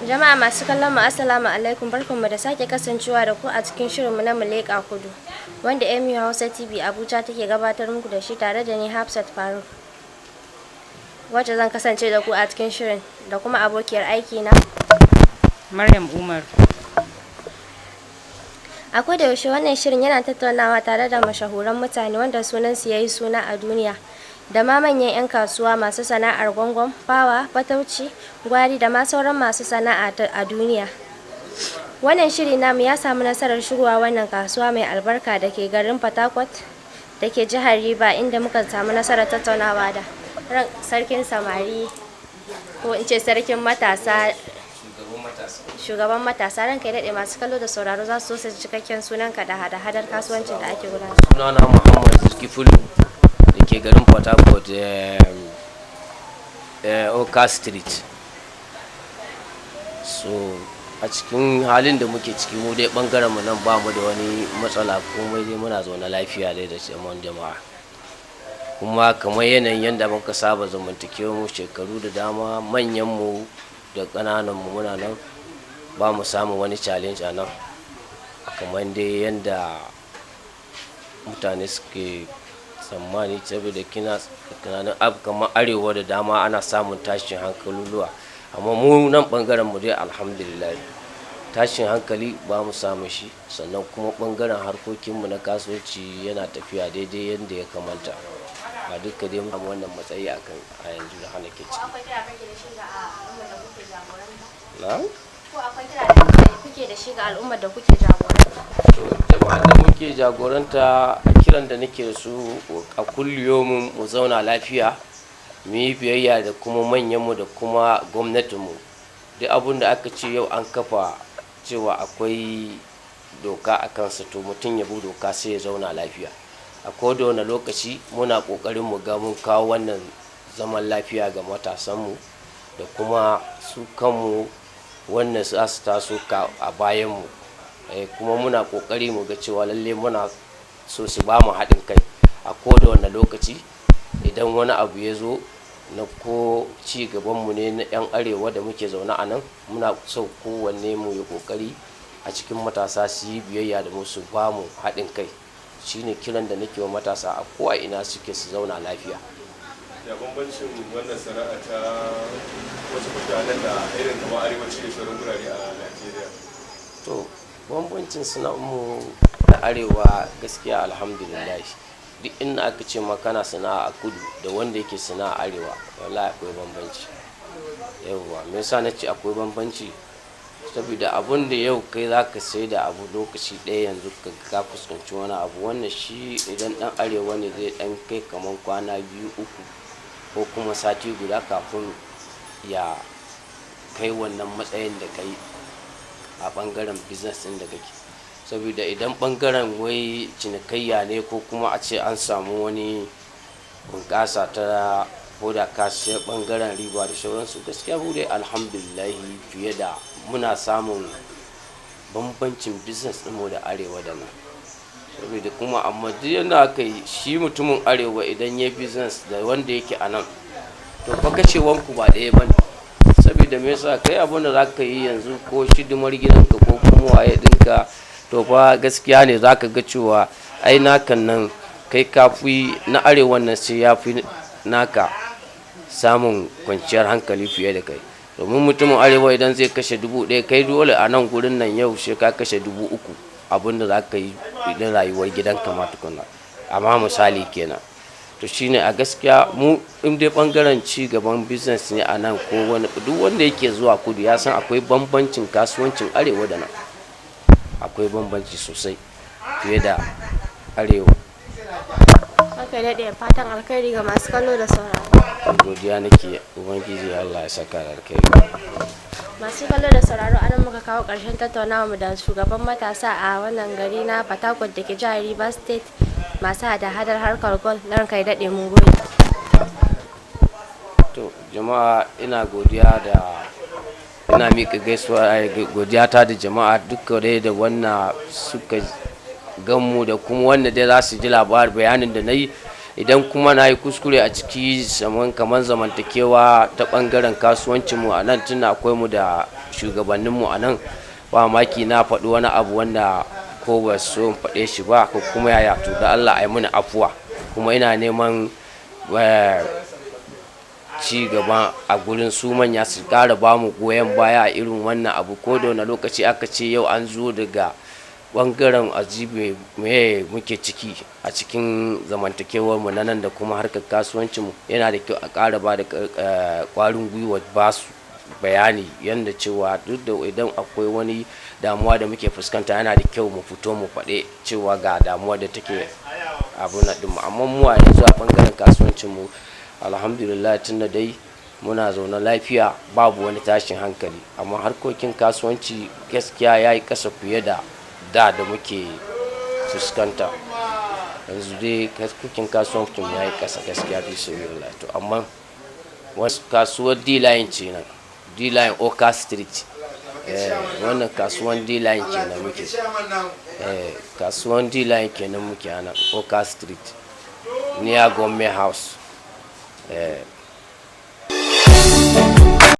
Jama'a masu kallon mu, assalamu alaikum. Barkanmu da sake kasancewa da ku a cikin shirinmu na Muleka Kudu, wanda MU Hausa TV Abuja take gabatar muku da shi, tare da ni Hafsat Faruk, wacce zan kasance da ku a cikin shirin, da kuma abokiyar aiki na Maryam Umar. A koda yaushe wannan shirin yana tattaunawa tare da mashahuran mutane wanda sunansu ya yi suna a duniya, da ma manyan 'yan kasuwa masu sana'ar gwangwan, fawa, fatauci, gwari da ma sauran masu sana'a a duniya. Wannan shiri namu ya samu nasarar shigowa wannan kasuwa mai albarka da ke garin Fatakwat da ke jihar Rivers, inda muka samu nasarar tattaunawa da sarkin samari, ko in ce sarkin matasa, shugaban matasa. Ranka ya daɗe, masu kallo da sauraro za su so su ji cikakken sunanka da hada-hadar kasuwancin da ake gudanar. Sunana Muhammad Zulkifulu da ke garin Port Harcourt, Oka Street. So a cikin halin da muke ciki, mu dai bangaren mu nan ba mu da wani matsala, komai dai muna zaune lafiya dai da zaman jama'a. Kuma kamar yanayin yadda muka saba zamantakewa mu shekaru da dama, manyan mu da ƙananan mu, muna nan ba mu samu wani challenge a nan kamar dai yadda mutane suke tsammani, saboda kina tunanin abu kamar arewa da dama ana samun tashin hankaluluwa. Amma mu nan bangaren mu dai, alhamdulillah, tashin hankali ba mu samu shi. Sannan kuma bangaren harkokinmu na kasuwanci yana tafiya daidai yadda ya kamata. A duka dai mu wannan matsayi akan a yanzu da hana ke ciki. Akwai kira kake da shi ga al'ummar da kuke jagoranta? Na? Ko akwai kira da kuke da shi ga al'ummar da kuke jagoranta? To, jama'a da muke jagoranta, a kiran da nake da su a kulliyomin, mu zauna lafiya, mu yi biyayya da kuma manyanmu da kuma gwamnatinmu. Duk abun da aka ce yau an kafa cewa akwai doka a kansa, to mutum ya bi doka sai ya zauna lafiya. A koda wane lokaci muna ƙoƙarin mu ga mun kawo wannan zaman lafiya ga matasanmu da kuma su kanmu wannan za su taso a bayanmu. Kuma muna ƙoƙari mu ga cewa lalle muna so su ba mu haɗin kai a koda wane lokaci. Idan wani abu ya zo na ko ci gabanmu ne na 'yan arewa da muke zaune a nan, muna so kowanne mu yi ƙoƙari a cikin matasa su yi biyayya da mu, su ba mu haɗin kai. Shine kiran da nake wa matasa a ko a ina suke, su zauna lafiya. Ya bambancin wannan sana'a ta wasu mutanen da irin kamar arewaci da sauran gurare a Najeriya? To, bambancin sana'armu da arewa, gaskiya alhamdulillah, duk inda aka ce ma kana sana'a a kudu da wanda yake sana'a arewa, wallahi akwai bambanci. Yauwa, me yasa na ce akwai bambanci? Saboda abun da yau kai za ka sai da abu lokaci ɗaya, yanzu ka ka fuskanci wani abu, wannan shi idan ɗan arewa ne zai ɗan kai kamar kwana 2, 3 ko kuma sati guda kafin ya kai wannan matsayin da kai a ɓangaren business ɗin da kake. Saboda idan ɓangaren wai cinikayya ne, ko kuma a ce an samu wani bunƙasa ta ko da ka siya ɓangaren riba da sauransu, gaskiya mu dai alhamdulillah, fiye da muna samun bambancin business ɗinmu da arewa da nan. Saboda kuma amma duk yanda aka yi, shi mutumin arewa idan ya yi business da wanda yake a nan, to fa kashewanku ba ɗaya ba ne. Saboda me yasa? Kai abun da za ka yi yanzu, ko hidimar gidanka ko kuma waye ɗinka, to fa gaskiya ne za ka ga cewa ai nakan nan kai ka fi na arewan nan, sai ya fi naka samun kwanciyar hankali fiye da kai. Domin mutumin arewa idan zai kashe 1000, kai dole a nan gurin nan yau sai ka kashe 3000 abin da za ka yi idan rayuwar gidanka ma tukuna. Amma misali kenan. To, shine a gaskiya mu in dai bangaren ci gaban business ne a nan, ko wani duk wanda yake zuwa kudu ya san akwai bambancin kasuwancin arewa da nan. Akwai bambanci sosai fiye da arewa. Haka daɗe, fatan alkhairi ga masu kallo da sauraro. Godiya nake, Ubangiji Allah ya saka da alkhairi. Masu kallo da sauraro, anan muka kawo ƙarshen tattaunawa mu da shugaban matasa a wannan gari na Fatakwal da ke jihar Rivers State, masu hada-hadar harkar gold. Ranka ya daɗe, mun gode. To jama'a, ina godiya da ina miƙa gaisuwa, godiya ta da jama'a duka dai da wannan suka ganmu da kuma wanda dai za su ji labarin bayanin da na yi. Idan kuma na yi kuskure a ciki zaman kamar zamantakewa ta ɓangaren kasuwancinmu a nan, tunda akwai mu da shugabanninmu a nan, ba maki na faɗi wani abu wanda ko ba so in faɗe shi ba ko kuma yaya, to da Allah a yi mini afuwa. Kuma ina neman ci gaba a gurin su manya, su ƙara ba mu goyon baya a irin wannan abu. Ko da wani lokaci aka ce yau an zo daga ɓangaren ajibe me muke ciki a cikin zamantakewar mu na nan da kuma harkar kasuwancin mu, yana da kyau a ƙara ba da ƙwarin gwiwa, ba su bayani yadda cewa duk da idan akwai wani damuwa da muke fuskanta, yana da kyau mu fito mu faɗe cewa ga damuwa da take abu na ɗin. Amma mu a yanzu a ɓangaren kasuwancin mu, alhamdulillah, tunda dai muna zaune lafiya, babu wani tashin hankali. Amma harkokin kasuwanci gaskiya ya yi ƙasa fiye da da da muke fuskanta. Yanzu dai harkokin kasuwancin ya yi ƙasa gaskiya, fi sabilillah. To amma wasu kasuwar D-line ce nan, D-line, Oka Street. Wannan kasuwan D-line kenan muke. Kasuwan D-line kenan muke a nan Oka Street, near Government House.